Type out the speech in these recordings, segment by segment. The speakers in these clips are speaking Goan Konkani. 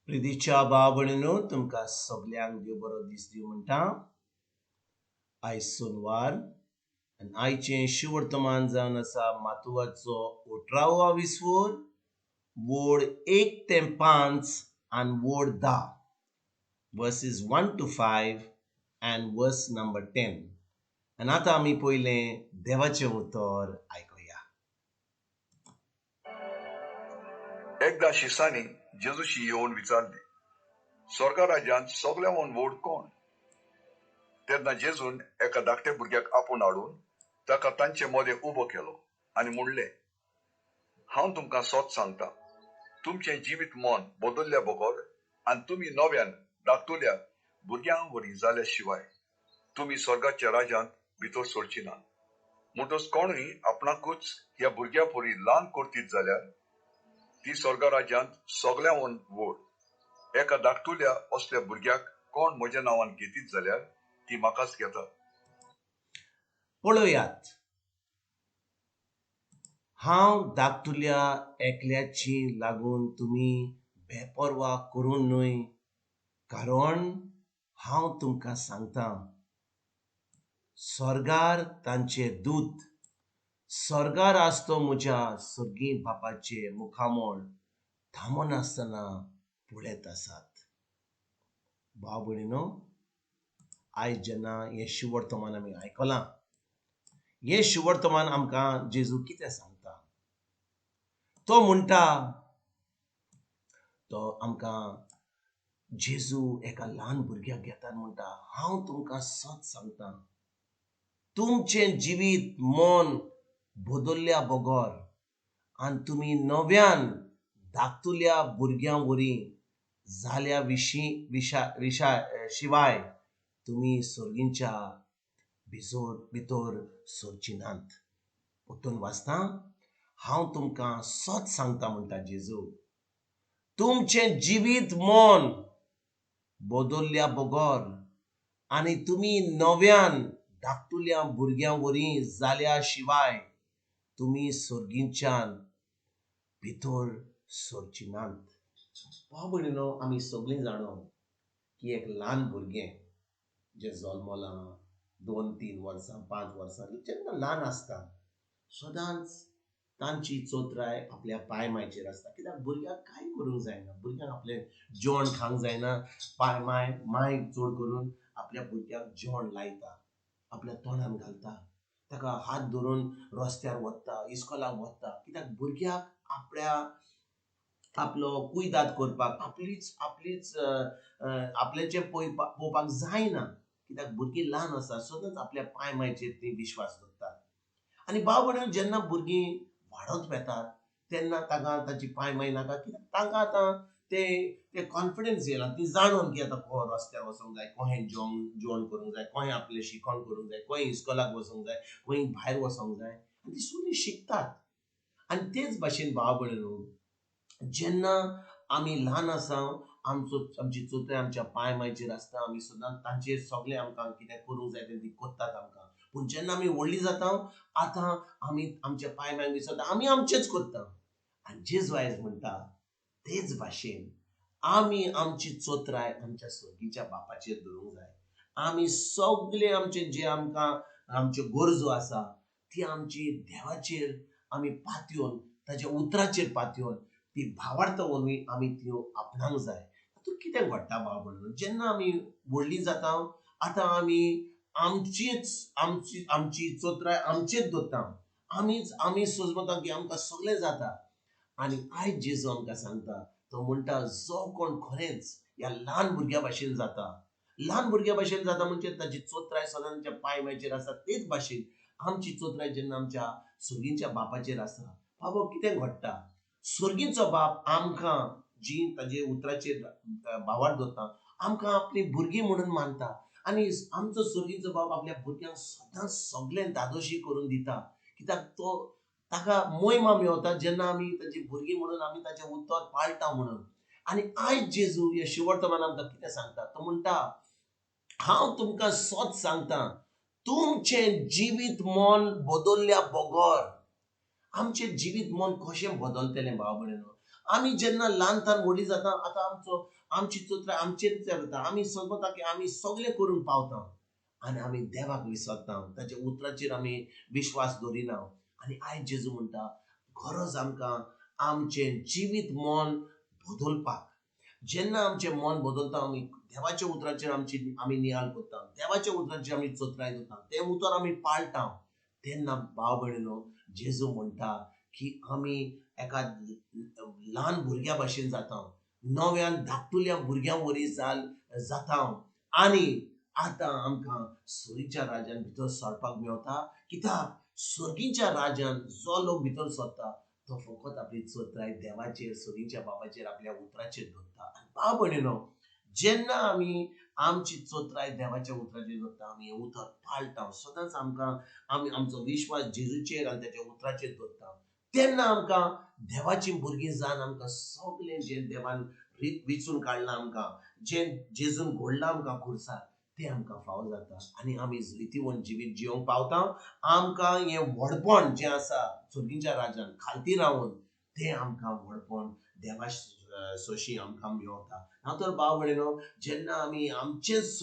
प्रितीच्या भाव भयणीनो, तुमकां सगल्यांक देव बरो दीस दिवं म्हणटा. आयज सोनवार आनी आयचें शिवर्तमान जावन आसा मातुवाचो अठरावो विस्वोर, वोड 1 ते 5 आनी वोड 10, verses 1 to 5 and verse number 10. आनी आतां आमी पयलें देवाचें उतर आयकुया. एकदां शिसांनी जेजूशी येवन विचारले, स्वर्गा राज्यांत सगळ्यांहून व्हड कोण? तेन्ना जेजून एका धाकट्या भुरग्याक आपोवन हाडून ताका तांचे मदें उबो केलो आनी म्हणलें, हांव तुमकां सत सांगता, तुमचें जिवीत मन बदल्ल्या बगर आनी तुमी नव्यान धाकटुल्या भुरग्यां वरी जाल्या शिवाय तुमी स्वर्गाच्या राज्यांत भितर सरची ना. म्हणटच कोणूय आपणाकूच ह्या भुरग्या परी ल्हान करतीत जाल्यार ती स्वर्गा राज्यांत सगळ्यांहून व्हड. एका धाकटुल्या असल्या भुरग्याक कोण म्हज्या नांवान घेतीत जाल्यार ती म्हाकाच घेता. पळयात, हांव धाकटुल्या एकल्याची लागून तुमी बेपर्वा करूं न्हय, कारण हांव तुमकां सांगता, स्वर्गार तांचे दूत स्वर्गार आसतो म्हज्या सर्गी बापाचे मुखामळ थांबनासतना पळयत आसात. भाव भयणीनो, आयज जेन्ना हें शिवर्तमान आमी आयकलां, हें शिवर्तमान आमकां जेजू कितें सांगता? तो म्हणटा, तो आमकां जेजू एका ल्हान भुरग्याक घेता म्हणटा, हांव तुमकां सत सांगता, तुमचें जिवीत मन बदल्ल्या बगर आनी तुमी नव्यान धाकटुल्या भुरग्यां वरी जाल्या विशीं शिवाय तुमी सर्गींच्या भितर सरची नात. परतून वाचता, हांव तुमकां सत सांगता म्हणटा जेजू, तुमचें जिवीत मन बदल्ल्या बगर आनी तुमी नव्यान धाकटुल्या भुरग्यां वरी जाल्या शिवाय तुमी सर्गींच्यान भितर सरची नात. भाव भयणीनो, आमी सगळीं जाणो की एक ल्हान भुरगें जें जल्मलां 2-3 वर्सां 5 वर्सां, जेन्ना ल्हान आसता सदांच तांची चोत्राय आपल्या पांय मायचेर आसता. कित्याक भुरग्याक कांय करूंक जायना, भुरग्यांक आपलें जेवण खावंक जायना. पांय माय चड करून आपल्या भुरग्याक जेवण लायता, आपल्या तोंडान घालता, ताका हात धरून रस्त्यार वता, इस्कोलाक वता. कित्याक भुरग्याक आपल्या आपलो कुयदाद करपाक, आपलीच आपलीच आपल्याचें पळोवपाक जायना. कित्याक भुरगीं ल्हान आसा, सदांच आपल्या पांय मायचेर ती विश्वास दवरतात. आनी भाव भयण, जेन्ना भुरगीं वाडत वेतात तेन्ना ताका ताची पांय माय नाका, कित्याक तांकां आतां ते कॉन्फिडन्स येयला, ती जाणून की आतां कोण रस्त्यार वचोंक जाय, कोहें जेवण करूंक जाय, कोहें आपलें शिकण करूंक जाय, कोहें इस्कोलाक वचोंक जाय, कोहें भायर वचोंक जाय, आनी ती सगळीं शिकतात. आनी तेच भाशेन भाव भयणीनो, जेन्ना आमी ल्हान आसा, आमची चोत्राय आमच्या पांय मायचेर आसता, आमी सदांच तांचेर सगळें आमकां कितें करूंक जाय तें ती करतात आमकां. पूण जेन्ना आमी व्हडलीं जाता, आतां आमी आमच्या पांय मायक विसरता, आमी आमचेंच करता. आनी जेजू आयज म्हणटा तेच भाशेन आमी आमची चोत्राय आमच्या सर्गीच्या बापाचेर धरूंक जाय. आमी सगळे आमचे जे आमकां आमच्यो गरजो आसा ती आमची देवाचेर आमी पातयेवन, ताच्या उतराचेर पातयेवन ती भावार्थ वरवीं आमी त्यो आपणांक जाय. तातूंत कितें घडटा भाव भयणीनो, जेन्ना आमी व्हडलीं जाता, आतां आमी आमचीच आमची आमची चोत्राय आमचेच दवरता, आमी सोजमता की आमकां सगळें जाता. आनी आयज जेजू आमकां सांगता, तो म्हणटा, जो कोण खरेंच ह्या ल्हान भुरग्या भाशेन जाता, ल्हान भुरग्या भाशेन जाता म्हणजे ताची चोत्राय सदांच्या पांय मायचेर आसा, तेच भाशेन आमची चोत्राय जेन्ना आमच्या सर्गींच्या बापाचेर आसा, बाबा कितें घडटा, सर्गींचो बाप आमकां जी ताजे उतराचेर भावार्थ दवरता, आमकां आपली भुरगीं म्हणून मानता. आनी आमचो सर्गींचो बाप आपल्या भुरग्यांक सदांच सगळें दादोशी करून दिता. कित्याक तो ताका मोहिमा मेवता जेन्ना आमी ताजी भुरगीं म्हणून आमी ताचें उतर पाळटा म्हणून. आनी आयज जेजू ह्या शिवर्तमान आमकां कितें सांगता, तो म्हणटा, हांव तुमकां सत सांगता, तुमचें जिवीत मन बदल्ल्या बगर, आमचें जिवीत मन कशें बदलतलें भाव भयणीनो? आमी जेन्ना ल्हान ल्हान व्हडली जाता, आतां आमचो आमची चोत्राय आमचेर जाता, आमी समजता की आमी सगळें करूंक पावता आनी आमी देवाक विसरता, ताच्या उतराचेर आमी विश्वास दवरिना. आनी आयज जेजू म्हणटा गरज आमकां आमचें जिवीत मन बदलपाक. जेन्ना आमचें मन बदलता, आमी देवाच्या उतराचेर आमची आमी नियाळ करता, देवाच्या उतराचेर आमी चोत्राय करता, तें उतर आमी पाळटा, तेन्ना भाव भयणीनो जेजू म्हणटा की आमी एका ल्हान भुरग्या भाशेन जाता, नव्यान धाकटुल्या भुरग्यां वरी जाता आनी आतां आमकां सर्गीच्या राज्यान भितर सरपाक मेवता. कित्याक सर्गीच्या राज्यान जो लोक भितर सरता तो फकत आपली चोत्राय देवाचेर, सर्गीच्या बाबाचेर, आपल्या उतराचेर दवरता. आनी भाव भयणीनो जेन्ना आमी आमची चोत्राय देवाच्या उतराचेर दवरता, आमी हें उतर पाळटा, सदांच आमकां आमी आमचो विश्वास जेजूचेर आनी ताच्या उतराचेर दवरता, तेन्ना आमकां देवाची भुरगीं जावन आमकां सगळें जें देवान विचून काडलां आमकां, जें जेजून घडलां आमकां खुर्सार, तें आमकां फावो जाता आनी आमी जैतिवंत जिवीत जिवंक पावता. आमकां हें व्हडपण जें आसा सर्गीच्या राज्यान खालती रावन तें आमकां व्हडपण देवा सोशी आमकां मेवता. हांव तर भाव भयणीनो जेन्ना आमी आमचेंच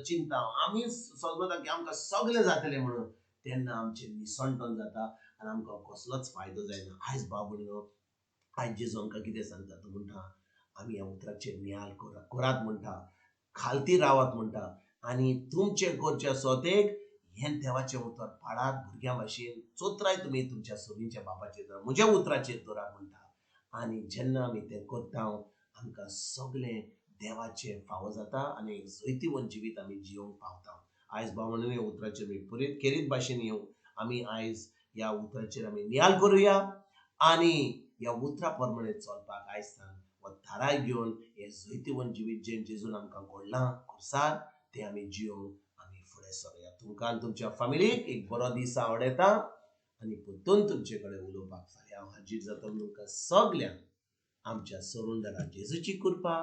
चिंता, आमीच समजता की आमकां सगळें जातलें म्हणून, तेन्ना आमचें निसणटण जाता आनी आमकां कसलोच फायदो जायना. आयज भाव भयणीनो आयज जेजू आमकां कितें सांगता, तो म्हणटा आमी ह्या उतराचेर नियाळ करात म्हणटा, खालती रावात म्हणटा आनी तुमचें करचें सोतेक हें देवाचें उतर पाळात भुरग्यां भाशेन, चोत्राय तुमी तुमच्या सोदीच्या बाबाचेर धरा, म्हज्या उतराचेर धरात म्हणटा. आनी जेन्ना आमी तें करता आमकां सगळें देवाचें फावो जाता आनी एक जैतिवंत जिवीत आमी जिवंक पावता. आयज भाव म्हणून ह्या उतराचेर आमी पुरेत खेरीत भाशेन येवं, आमी आयज ह्या उतराचेर आमी नियाळ करुया आनी ह्या उतरा प्रमाणे चलपाक आयज सान हो थाराय घेवन हें जैतिवंत जिवीत जें जेजून आमकां घडलां खुर्सार तें आमी जिवंक आमी फुडें सरुया. तुमकां आनी तुमच्या फामिलीक एक बरो दीस आवडटा आनी परतून तुमचे कडेन उलोवपाक फाल्यां हांव हाजीर जातलो. तुमकां सगल्यांक आमच्या सरुंदरा जेजूची कृपा,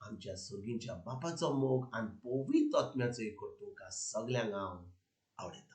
आमच्या सर्गीच्या बापाचो मोग आनी पवित्र आत्म्याचो एकवट तुमकां सगल्यांक हांव आवडटा.